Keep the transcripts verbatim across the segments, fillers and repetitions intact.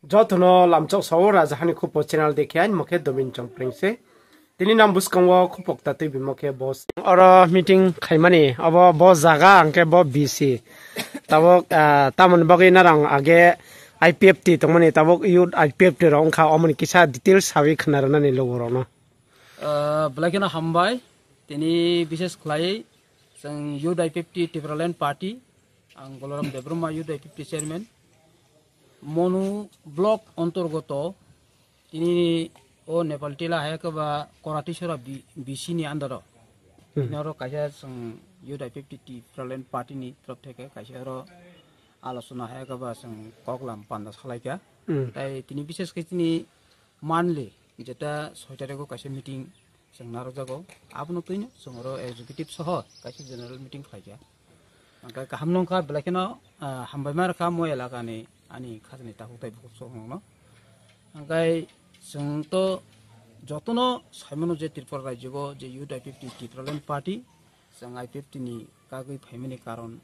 Joto no lamchok sao Rajaha ni Khupo channel de khe, aini mo khe Domin Chongpreng se. Tini nang buskang wo khupo kta tuibimo khe bo oro meeting khaimani, abo bo zaga hing khe bo B C. Tabok, ah, tamoni bagwi narang age I P F T tongmani, tabok youth I P F T rok wngkha, omoni kisa details sawi khna rwnani lugu rok no. Ah, belai kheno hambai, tini bises khlai, chwng Youth I P F T Tipraland Party, ang Balaram Debbarma Youth I P F T Chairman, Monu Block ontorgoto, tini o Nepal tila hai khe ba Koratisora B-, B C ni under o. Hmm. Tini oro kaisa chwng Youth I P F T Tipraland Party ni torop theke kaisa oro alochona hai khe ba chwng koklam panda salaikha. Hmm. Tai tini bises khe tini monthly jeta soi tarikh o kaisa meeting chwng narwkjago. Abono twino chwng oro executive soho kaisa general meeting khlaikha. Hingkhe kaham nungkha, belai kheno, ah, hambaima rwkha mo elaka ni ani khajani takhuk tai bukhuk songno. Hingkhe chwng to jotono saimano je Tripura rajyo o je Youth I P F T Tipraland Party, chwng I P F T ni kagwi phaimani karon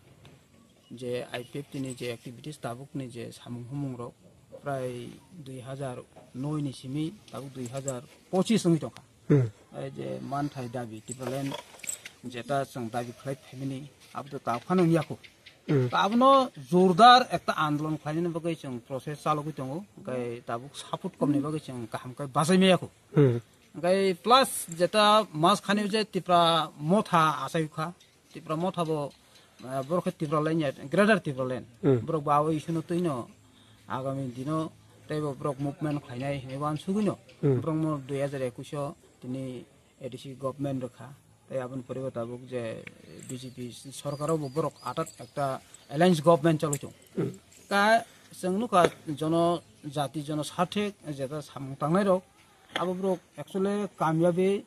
je I P F T ni je activities tabuk ni je samung humung rok prai dui hazar noi ni simi tabuk dui hazar pochis wngwi tongkha. Hmm. Ai je manthai dabi Tipraland jeta chwng dabi khlai phaimani abo to tao phano wngya kho. Hmm. Ta abono jordar ekta andolon khlainani bagwi chwng process chalogwi tongo, hingkhe tabuk support komni bagwi chwng kaham khe bachai maya kho. Hmm. Hingkhe plus jeta mas khani je Tipra Motha achai kha. Tipra Motha bo, ah, borok khe Tipraland ya, Greater Tipraland. Hmm. Borok bo abo issue no twino agami dino teibo borok movement khlainai hinwi wansugwino. Hmm. Borok no dui hazar ekush o tini A D C government rwkha. Tei aboni pore bo tabuk je B J P sorkar o bo borok atat ekta alliance government chalwi tong. Hmm. Ka chwng nukha jono jati jono sarthek jeta samung tangnai rok abo borok actually kamyabi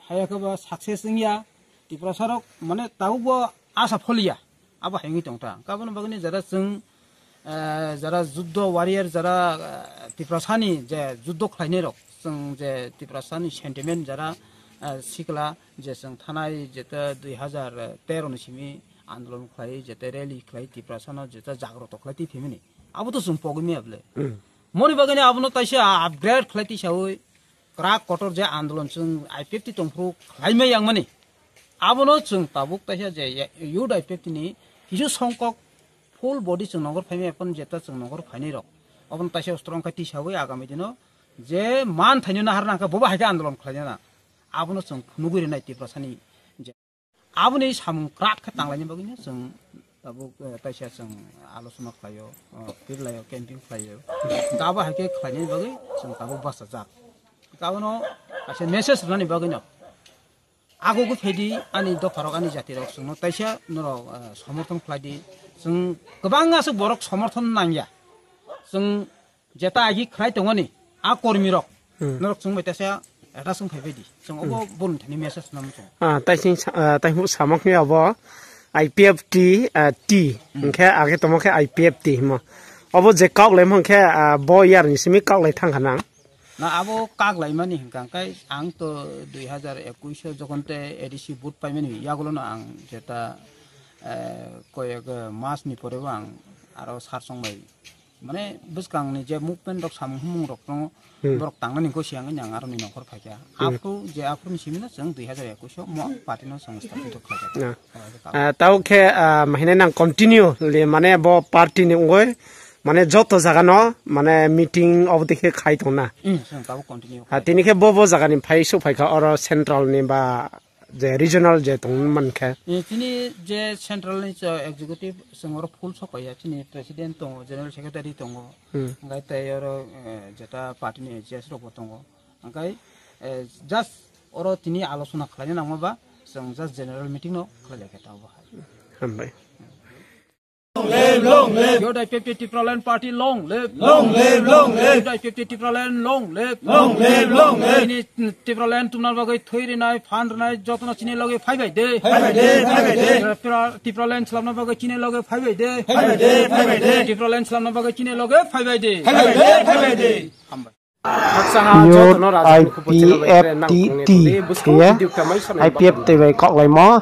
haya khe ba success wngya, Tiprasa rok mane tabuk bo asa pholiya, abo hai wngwi tongta. Hingkhe aboni bagwino jara chwng, eh, jara juddo warrior, jara, eh, Tiprasani je juddo khlainai rok, chwng je Tiprasani sentiment jara, eh, sikla je chwng thanai jeta dui hazar tero ni simi andolon khlai, jeta rally khlai, Tiprasano jeta jagroto khlai twi phimani, abo to chwng pogwi maya bwle. Hmm. Moni bagwino abono taisa upgrade khlai twi saui, krak kotor je andolon chwng I P F T tongphuru khlaimai yangmani. Abono chwng tabuk taisa je Youth I P F T ni kisu songkok full body chwng nongkhor phaimai phano jeta chwng nongkhor phainai rok. Abono taisa strong khe tisawi agami dino je manthaino nahar nangkha bobo hai khe andolon khlainai na. Abono chwng phunugwi rwnai Tiprasani je Aboni samung krak khe tanglaini bagwino chwng tabuk, eh, taisa chwng alochona khlaio, oh, pirlaio, camping khlaio. Abo hai khe khlainani bagwi chwng tabuk bachajak. Abono kaisa message rwnani bagwino. Ago gwi phaidi ani dopharok, ani jatirok chwngno taisa norok, eh, somorthon khlaidi. Chwng kwbangma se borok somorthon nangya. Chwng jeta agi khlai tongmani, a kormi rok, hmm, norok chwng bai taisa attach wng phaibai di. Chwng obo, hmm, boni thani message namo chwng. Ah, taising sa-, ah, taising samok ni abo I P F T, ah, T, hmm, hwnkhe age tongmo khe I P F T himo. Obo je kok laimo hwnkhe, ah, bo year ni simi kok lai thang kha nang? Na, abo kok laimani hwnkha khe ang to dui hazar ekush o jokhon te A D C vote paimani yagulo no ang jeta, eh, koyek, eh, mas ni pore bo ang aro sar song bai Mane bwskang ni je movement rok samung humung rok no, hmm, borok tangnani kho siyang ni ang aroni nongkhor phaikha. Hmm. Aphru je aphru ni simi no chwng dui hazar ekush o mo party no chwng start khlaikha. Na. Ah, tao khe, ah, mahinai nang continue le mane bo party ni ungoi mane joto jaga no mane meeting obo dei khe khai tong na. Hmm, chwng tabo continue. Ah, tini khe bo bo jaga ni phai suk phaikha oro central ni ba je regional je tong mankhe. Eh, tini je central ni je executive chwng oro full sok ya, chini president tongo, general secretary tongo, hmm, hwnkhe tei oro, eh, jeta party ni A G S rok bo tongo. Hwnkhe, eh, just oro tini alochona khlaina nangma ba, chwng just general meeting no khlai lai khe tamo bo hai. Hambai. Long live, long live. Youth I P F T Tipraland Party, long live. Long live, long live. Youth I P F T Tipraland, long live. Long live, long live. Chini Tipraland tumna bagwi thwi rinai, phan rinai, jotono chini loge phaibai de. Phaibai de, phaibai de. Tipra-, Tipraland slamna bagwi chini loge phaibai de. Phaibai de, phaibai de. Tipraland slamna bagwi chini loge phaibai de. Phaibai de, phaibai de. Hambai. Youth I P F T T khe I P F T bai koklaimo